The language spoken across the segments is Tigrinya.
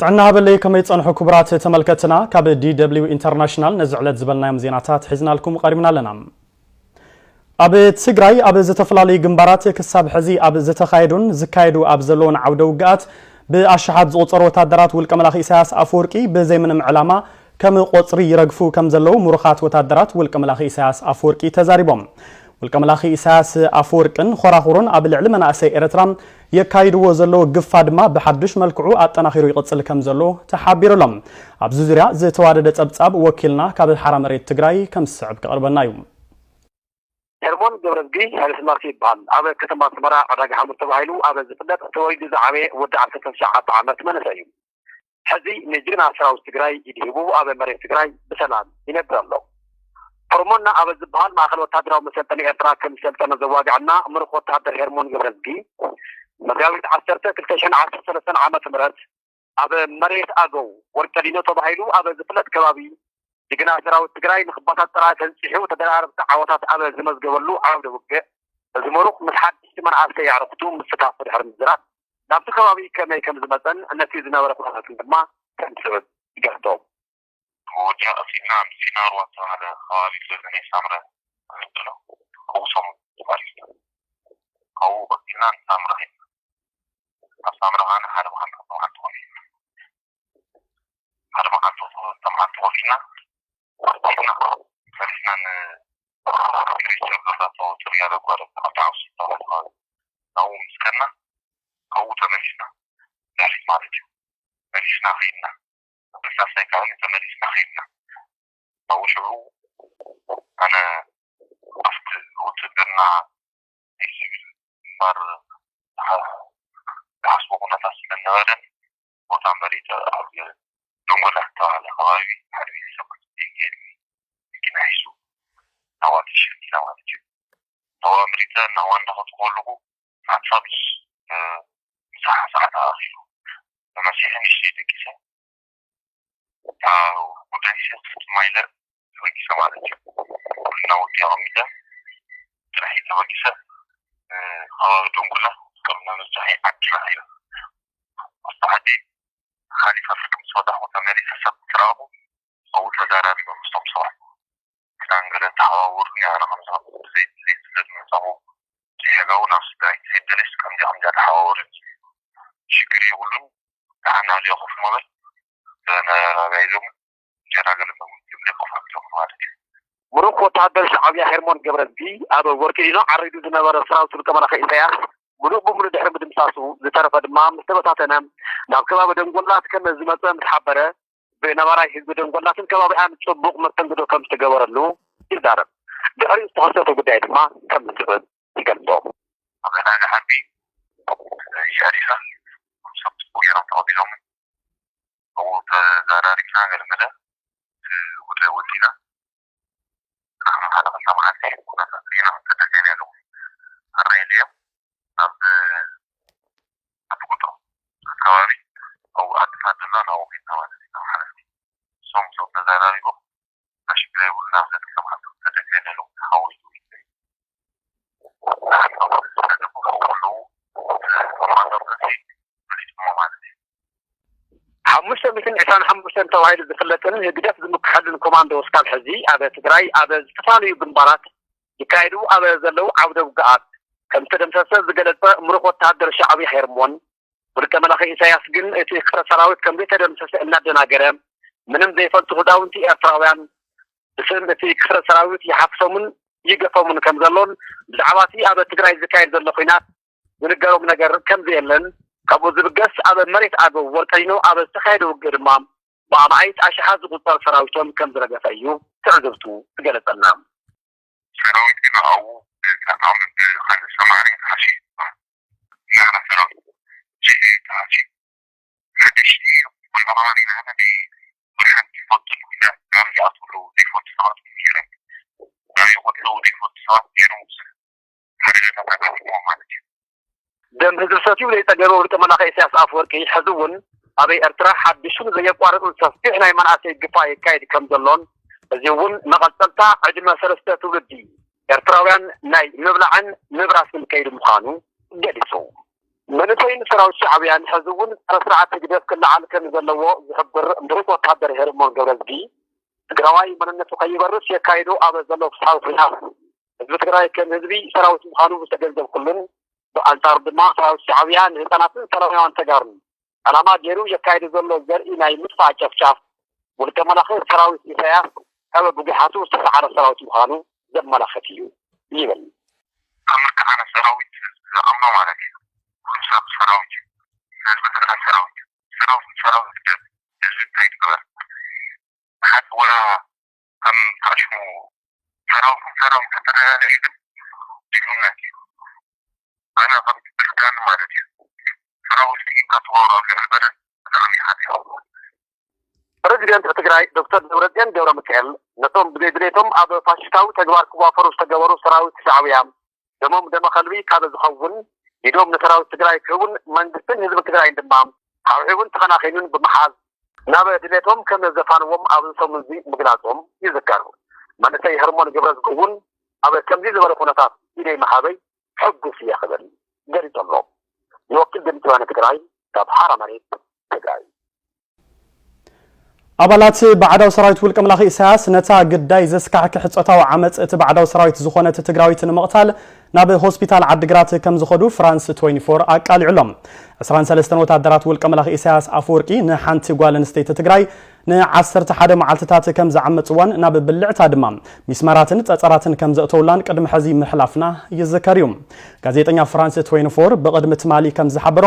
እናሃበለይ ከመይ ጸንሑ ክቡራት ተመልከትና፣ ካብ ዲ ደብሊው ኢንተርናሽናል ነዚ ዕለት ዝበልናዮም ዜናታት ሒዝናልኩም ቀሪብና ኣለና። ኣብ ትግራይ ኣብ ዝተፈላለዩ ግንባራት ክሳብ ሕዚ ኣብ ዝተኻየዱን ዝካየዱ ኣብ ዘለውን ዓውደ ውግኣት ብኣሽሓት ዝቑጸሩ ወታደራት ውልቀ መላኺ ኢሳያስ ኣፈወርቂ ብዘይምንም ዕላማ ከም ቆጽሪ ይረግፉ ከም ዘለዉ ምሩኻት ወታደራት ውልቀ መላኺ ኢሳያስ ኣፈወርቂ ተዛሪቦም። ውልቀ መላኺ ኢሳያስ ኣፈወርቅን ኾራኹሩን ኣብ ልዕሊ መናእሰይ ኤርትራ የካይድዎ ዘለዉ ግፋ ድማ ብሓዱሽ መልክዑ ኣጠናኺሩ ይቕጽል ከም ዘሎ ተሓቢሩሎም። ኣብዚ ዙርያ ዝተዋደደ ጸብጻብ ወኪልና ካብ ሓራ መሬት ትግራይ ከም ዝስዕብ ክቐርበና እዩ። ሄርሞን ገብረዝጊ ኃይለስላሴ ይበሃል። ኣብ ከተማ ኣስመራ ዕዳጋ ሓሙስ ተባሂሉ ኣብ ዝፍለጥ ተወሊዱ ዝዓበየ ወዲ ዓሰርተ ትሽዓተ ዓመት መንእሰይ እዩ። ሕዚ ንጅግና ሰራዊት ትግራይ ኢድ ሂቡ ኣብ መሬት ትግራይ ብሰላም ይነብር ኣሎ። ሆርሞና ኣብ ዝበሃል ማእኸል ወታደራዊ መሰልጠኒ ኤርትራ ከም ዝሰልጠነ ዘዋግዐና ምሩኽ ወታደር ሄርሞን ገብረዝጊ መጋቢት ዓሰርተ ክልተ ሽሕን ዓሰርተ ሰለስተን ዓመተ ምህረት ኣብ መሬት ኣገው ወርቀሊኖ ተባሂሉ ኣብ ዝፍለጥ ከባቢ ጅግና ሰራዊት ትግራይ ንክባታት ጥራ ተንፂሑ ተደራረብቲ ዓወታት ኣብ ዝመዝገበሉ ዓውደ ውግእ እዚ ምሩኽ ምስ ሓደሽቲ መናእሰይ ኣዕሩኽቱ ምስታፉ ድሕሪ ምዝራብ ናብቲ ከባቢ ከመይ ከም ዝመፀን ነቲ ዝነበረ ኩነታትን ድማ ከም ዝስዕብ ይገልጾ። ወዲያ ቀፂልና ምስና ሩባ ዝተባሃለ ከባቢ ስለዚ ናይ ሳምረ ንብሎ ኣብኡ ሰሙን ተፋሊስና ካብኡ ቀፂልና ንሳምረ ኸድና ኣብ ሳምረ ኸዓ ሓደ መዓልቲ ክልተ መዓልቲ ኮነ ሓደ መዓልቲ ክልተ መዓልቲ ኮነ ኢና ፈሊስና ፈሊስና ንግሪቸር ዘላቶ ፅርግያ ዘቋረፅ ኣብቲ ዓውሲ ዝተባሃለ ከባቢ ናብኡ ምስ ከድና ካብኡ ተመሊስና ድሕሪት ማለት እዩ መሊስና ኸይድና በሳሳይ ከባቢ ተመሊስና ኸይድና ካብኡ ሽዑ ኣነ ኣብቲ ውትድርና ናይ ሲቪል ግንባር ዝሓስቦ ኩነታት ስለዝነበረኒ ቦታ መሪፀ ኣብ ደንጎላ ዝተባሃለ ከባቢ ሓደ ቤተሰብ ክትገድሚ መኪና ሒዙ ናብኣ ተሸኪላ ማለት እዩ። ናብኣ መሪፀ ናብኣ እንዳኸድኩ ከለኹ ሓንሳብ ምስ ምሳሕ ሰዓት ኣኺሉ ተመሲሐ ንእሽተይ ደቂሰ እታ ጉዳይ ክትፍፅማ ኢለ ተበጊሰ ማለት እዩ። ኩልና ወዲ ኣቐሚጠ ጥራሕ እየ ተበጊሰ። ከባቢ ደንጉላ ከም መብዛሒ ዓዲ ራኢና ኣብቲ ዓዲ ሓሊፈ ፍርቂ ምስ ወዳኹ ተመሊሰ ሰብ ምስ ረኣኹ ኣብኡ ተዛራሪበ ምስቶም ሰባት ክዳን ገለ ተሓዋወሩኒ ኣነ ከምዚ ከምዚ ብዘይ ድሌት ስለ ዝመፃኹ ዘይሕጋዊ ናብ ስድራይ ተይደለስ ከምዚ ከምዚ ተሓዋወሩኒ ሽግር የብሉን ደሓን ናብዚኣ ኮፍ ምበል ተነጋጋይዞም እንጀራ ገለ ምግቢ ክብሊ ኮፍ ኣቢሎም ማለት እዩ። ምሩኽ ወተሃደር ሻዕብያ ሄርሞን ገብረዝጊ ኣብ ወርቂ ዲኖ ዓሪዱ ዝነበረ ሰራዊት ውልቀ መላኺ ኢሳያስ ምሉእ ብምሉእ ድሕሪ ምድምሳሱ ዝተረፈ ድማ ምስ ተበታተነ ናብ ከባቢ ደንጎላት ከም ዝመፀ ምስ ሓበረ ብነባራይ ህዝቢ ደንጎላትን ከባቢኣን ፅቡቕ መስተንግዶ ከም ዝተገበረሉ ይዛረብ። ድሕሪኡ ዝተኸሰተ ጉዳይ ድማ ከም ዝስዕብ ይገልፆ። ኣብ ዕዳጋ ሓርቢ ሸሪኻ ሰብ ፅቡቕ ገይሮም ተቐቢሎምን ኣብኡ ተዘራሪብና ገለመለ እቲ ጉዳይ ወዲእና ንሕና ሓደ ክልተ መዓልቲ ኩነታት ርኢና ተደልየና ኣለኹ ኣረየለዮም ኣብ ዓዲ ቁጥሮ ኣከባቢ ኣብኡ ዓድታት ዘሎ ናብኡ ኬድና ማለት እዩ ናብ ሓለፍቲ እሶም እሶም ተዘራሪቦም ኣሽግረ ይብሉና ክልተ መዓልቲ ተደልየና ኣለኹ ተሓወዩ ሓሙሽተ ሚእትን ዕስራን ሓሙሽተን ተባሂሉ ዝፍለጥን ህግደፍ ዝምክሐሉን ኮማንዶ እስካብ ሕዚ ኣብ ትግራይ ኣብ ዝተፈላለዩ ግንባራት ይካየዱ ኣብ ዘለዉ ዓውደ ውግኣት ከም ዝተደምሰሰ ዝገለጸ ምሩኽ ወተሃደር ሻዕብያ ሄርሞን ውልቀ መላኺ ኢሳያስ ግን እቲ ክፍለ ሰራዊት ከም ዘይተደምሰሰ እናደናገረ ምንም ዘይፈልጡ ህፃውንቲ ኤርትራውያን ብስም እቲ ክፍለ ሰራዊት ይሓፍሶምን ይገፎምን ከም ዘሎን ብዛዕባ እቲ ኣብ ትግራይ ዝካየድ ዘሎ ኹናት ዝንገሮም ነገር ከም ዘየለን ካብኡ ዝብገስ ኣብ መሬት ኣገው ወርቀሊኖ ኣብ ዝተኻየደ ውግእ ድማ ብኣማኢት ኣሽሓት ዝቑጸር ሰራዊቶም ከም ዝረገፈ እዩ ትዕዝብቱ ዝገለጸልና። ሰራዊት ግን ኣብኡ ብጣዕሚ ብኸንዲ ሰማንያ ተሓሲቡ ይበሃል። ናህና ሰራዊት ጅግና ተሓሲቡ ሓደሽቲ እዮም። ኩሉ ከባቢ ናህና ናይ ብሓንቲ ይፈልጡ እዮም። ኢላ ናበይ ይኣትዉ ኣለዉ ዘይፈልጡ ሰባት እዮም ነይሮም። ናበይ ይኸዱ ኣለዉ ዘይፈልጡ ሰባት ነይሮም። ብዙሕ ሓደጋታት ኣጋጢምዎም ማለት እዩ። ደም ህዝቢ ሰትዩ ዘይጸገበ ውልቀ መላኺ ኢሳያስ ኣፈወርቂ ሕዚ እውን ኣብ ኤርትራ ሓድሽን ዘየቋርጽን ሰፊሕ ናይ መናእሰይ ግፋ የካይድ ከም ዘሎን እዚ እውን መቐጸልታ ዕድመ ሰለስተ ትውልዲ ኤርትራውያን ናይ ምብላዕን ምብራስን ከይዲ ምዃኑ ገሊጹ። መንእሰይን ሰራዊት ሻዕብያን ሕዚ እውን ጸረ ስርዓት ህግደፍ ክለዓል ከም ዘለዎ ዝሕብር ምሩጽ ወታደር ሄርሞን ገብረዝጊ፣ ትግራዋይ መንነቱ ከይበርስ የካይዶ ኣብ ዘሎ ፍትሓዊ ኩናት ህዝቢ ትግራይ ከም ህዝቢ ሰራዊት ምዃኑ ዝተገንዘብኩሉን ብኣንጻሩ ድማ ሰራዊት ሻዕብያ ንህፃናትን ሰላማውያን ተጋሩን ዕላማ ገይሩ የካይዶ ዘሎ ዘርኢ ናይ ምጥፋእ ጨፍጫፍ ውልቀ መላኺ ሰራዊት ኢሳያስ ካብ ብጉሓቱ ዝተሰዓረ ሰራዊት ምዃኑ ዘመላኽት እዩ ይብል። ከምርካ ኣነ ሰራዊት ዝኣምኖ ማለት እዩ። ኩሉ ሰብ ሰራዊት እዩ። ህዝቢ ትግራይ ሰራዊት እዩ። ሰራዊት ሰራዊት ደም ህዝቢ እንታይ ትግበር? ሓደ ወላ ከም ታሽሙ ሰራዊት ሰራዊት ከተደጋገለ ግን ድግነት እዩ። ኣነ ከም ክርስቲያን ማለት እዩ። ሰራዊት ዲንካ ትገብሮ ኣብ ልዕሊ በደል ብጣዕሚ ሓጢኣት። ፕረዚደንት ትግራይ ዶክተር ደብረጽዮን ገብረ ሚካኤል ነቶም ብዘይ ድሌቶም ኣብ ፋሽስታዊ ተግባር ክዋፈሩ ዝተገበሩ ሰራዊት ሻዕብያ ደሞም ደመ ከልቢ ካብ ዝኸውን ኢዶም ንሰራዊት ትግራይ ክህቡን መንግስትን ህዝቢ ትግራይን ድማ ሓውሒቡን ተኸናኺኑን ብምሓዝ ናብ ድሌቶም ከም ዘፋንዎም ኣብዚ ሰሙን እዚ ምግላጾም ይዝከር። መንእሰይ ህርሞን ግብረዝጊ እውን ኣብ ከምዚ ዝበለ ኩነታት ኢደይ ምሃበይ ሕጉስ እየ ክብል ገሊጹ ኣሎ። ንወኪል ድምፂ ወያነ ትግራይ ካብ ሓራ መሬት ትግራይ። ኣባላት ባዕዳዊ ሰራዊት ውልቀ መላኺ ኢሳያስ ነታ ግዳይ ዘስካሕክሕ ጾታዊ ዓመጽ እቲ ባዕዳዊ ሰራዊት ዝኾነት ትግራዊት ንምቕታል ናብ ሆስፒታል ዓድግራት ከም ዝኸዱ ፍራንስ ትዌንቲ ፎር ኣቃሊዑሎም። ዕስራን ሰለስተን ወታደራት ውልቀ መላኺ ኢሳያስ ኣፈወርቂ ንሓንቲ ጓል ኣንስተይቲ ትግራይ ንዓሰርተ ሓደ መዓልትታት ከም ዝዓመጽዋን ናብ ብልዕታ ድማ ሚስማራትን ጸጸራትን ከም ዘእተውላን ቅድሚ ሕዚ ምሕላፍና ይዝከር እዩ። ጋዜጠኛ ፍራንስ ትዌንቲ ፎር ብቕድሚ ትማሊ ከም ዝሓበሮ፣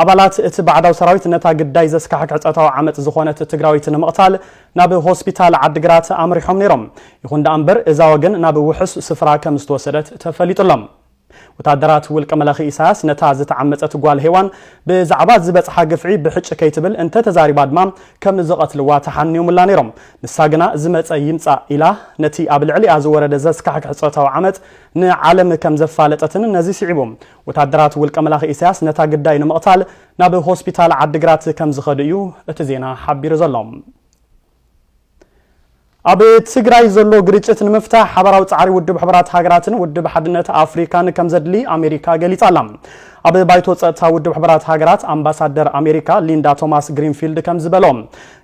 ኣባላት እቲ ባዕዳዊ ሰራዊት ነታ ግዳይ ዘስካሕክሕ ጾታዊ ዓመጽ ዝኾነት ትግራዊት ንምቕታል ናብ ሆስፒታል ዓድግራት ኣምሪሖም ነይሮም። ይኹን ደኣ እምበር፣ እዛ ወገን ናብ ውሑስ ስፍራ ከም ዝተወሰደት ተፈሊጡ ኣሎ። ወታደራት ውልቀ መላኺ ኢሳያስ ነታ ዝተዓመጸት ጓል ሄዋን ብዛዕባ ዝበጽሓ ግፍዒ ብሕጭ ከይትብል እንተተዛሪባ ድማ ከም ዝቐትልዋ ተሓንዮምላ ነይሮም። ንሳ ግና ዝመጸ ይምጻእ ኢላ ነቲ ኣብ ልዕሊኣ ዝወረደ ዘስካሕክሕ ጾታዊ ዓመጽ ንዓለም ከም ዘፋለጠትን ነዚ ስዒቡ ወታደራት ውልቀ መላኺ ኢሳያስ ነታ ግዳይ ንምቕታል ናብ ሆስፒታል ዓድግራት ከም ዝኸዱ እዩ እቲ ዜና ሓቢሩ ዘሎ። ኣብ ትግራይ ዘሎ ግርጭት ንምፍታሕ ሓባራዊ ጻዕሪ ውድብ ሕቡራት ሃገራትን ውድብ ሓድነት ኣፍሪካን ከም ዘድሊ ኣሜሪካ ገሊጻ ኣላ። ኣብ ባይቶ ጸጥታ ውድብ ሕቡራት ሃገራት ኣምባሳደር ኣሜሪካ ሊንዳ ቶማስ ግሪንፊልድ ከም ዝበሎ፣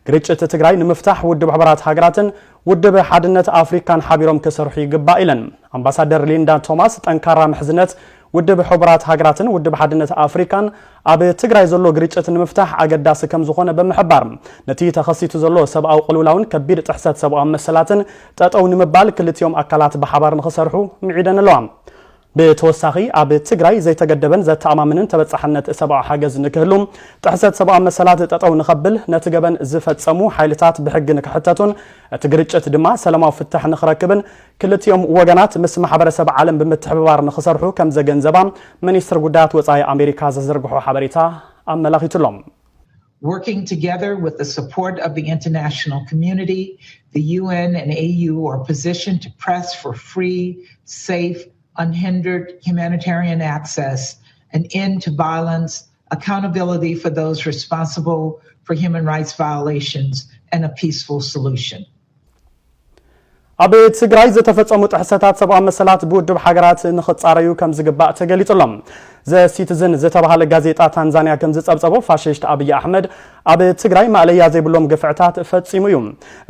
ግርጭት ትግራይ ንምፍታሕ ውድብ ሕቡራት ሃገራትን ውድብ ሓድነት ኣፍሪካን ሓቢሮም ክሰርሑ ይግባእ ኢለን። ኣምባሳደር ሊንዳ ቶማስ ጠንካራ ምሕዝነት ውድብ ሕቡራት ሃገራትን ውድብ ሓድነት ኣፍሪካን ኣብ ትግራይ ዘሎ ግርጭት ንምፍታሕ ኣገዳሲ ከም ዝኾነ ብምሕባር፣ ነቲ ተኸሲቱ ዘሎ ሰብኣዊ ቅልውላውን ከቢድ ጥሕሰት ሰብኣዊ መሰላትን ጠጠው ንምባል ክልቲኦም ኣካላት ብሓባር ንኽሰርሑ ምዒደን ኣለዋ። ብተወሳኺ ኣብ ትግራይ ዘይተገደበን ዘተኣማምንን ተበጻሕነት ሰብኣዊ ሓገዝ ንክህሉ፣ ጥሕሰት ሰብኣዊ መሰላት ጠጠው ንኸብል፣ ነቲ ገበን ዝፈጸሙ ሓይልታት ብሕጊ ንክሕተቱን እቲ ግርጭት ድማ ሰላማዊ ፍታሕ ንኽረክብን ክልቲኦም ወገናት ምስ ማሕበረሰብ ዓለም ብምትሕብባር ንኽሰርሑ ከም ዘገንዘባ ሚኒስትር ጉዳያት ወጻኢ ኣሜሪካ ዘዘርግሖ ሓበሬታ ኣመላኺቱ ኣሎ። Working together with the support of the international community, the U N and A U are positioned to press for free, safe, unhindered humanitarian access, an end to violence, accountability for those responsible for human rights violations, and a peaceful solution. ኣብ ትግራይ ዝተፈጸሙ ጥሕሰታት ሰብኣዊ መሰላት ብውድብ ሃገራት ንኽጻረዩ ከም ዝግባእ ተገሊጹ ኣሎ። ዘ ሲቲዝን ዝተባህለ ጋዜጣ ታንዛንያ ከም ዝጸብጸቦ ፋሽስት ኣብይ ኣሕመድ ኣብ ትግራይ ማእለያ ዘይብሎም ግፍዕታት ፈጺሙ እዩ።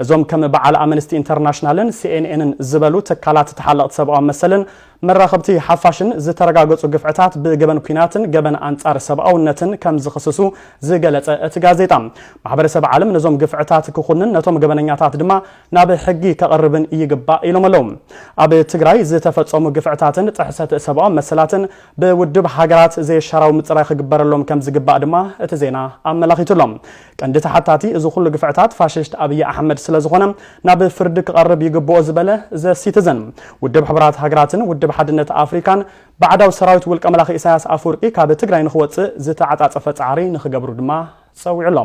እዞም ከም በዓል ኣምነስቲ ኢንተርናሽናልን ሲኤንኤንን ዝበሉ ትካላት ተሓለቕቲ ሰብኣዊ መሰልን መራኸብቲ ሓፋሽን ዝተረጋገጹ ግፍዕታት ብገበን ኲናትን ገበን ኣንጻር ሰብኣውነትን ከም ዝኽስሱ ዝገለጸ እቲ ጋዜጣ፣ ማሕበረሰብ ዓለም ነዞም ግፍዕታት ክኹንን ነቶም ገበነኛታት ድማ ናብ ሕጊ ከቕርብን ይግባእ ኢሎም ኣለዉ። ኣብ ትግራይ ዝተፈጸሙ ግፍዕታትን ጥሕሰት ሰብኣዊ መሰላትን ብውድብ ሃገራት ዘየሻራዊ ምጽራይ ክግበረሎም ከም ዝግባእ ድማ እቲ ዜና ኣመላኺቱ ኣሎ። ቀንዲ ተሓታቲ እዚ ኩሉ ግፍዕታት ፋሽስት ኣብይ ኣሕመድ ስለ ዝኾነ ናብ ፍርዲ ክቐርብ ይግብኦ ዝበለ ዘ ሲቲዝን፣ ውድብ ሕቡራት ሃገራትን ውድብ ሓድነት ኣፍሪካን ባዕዳዊ ሰራዊት ውልቀ መላኺ ኢሳያስ ኣፈወርቂ ካብ ትግራይ ንኽወፅእ ዝተዓፃፀፈ ፃዕሪ ንኽገብሩ ድማ ፀዊዑ ኣሎ።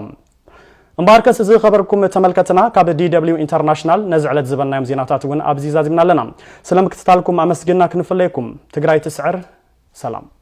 እምበኣርከስ ዝኸበርኩም ተመልከትና ካብ ዲ ደብሊው ኢንተርናሽናል ነዚ ዕለት ዝበልናዮም ዜናታት እውን ኣብዚ ዛዚምና ኣለና። ስለ ምክትታልኩም ኣመስጊንና ክንፍለየኩም። ትግራይ ትስዕር። ሰላም።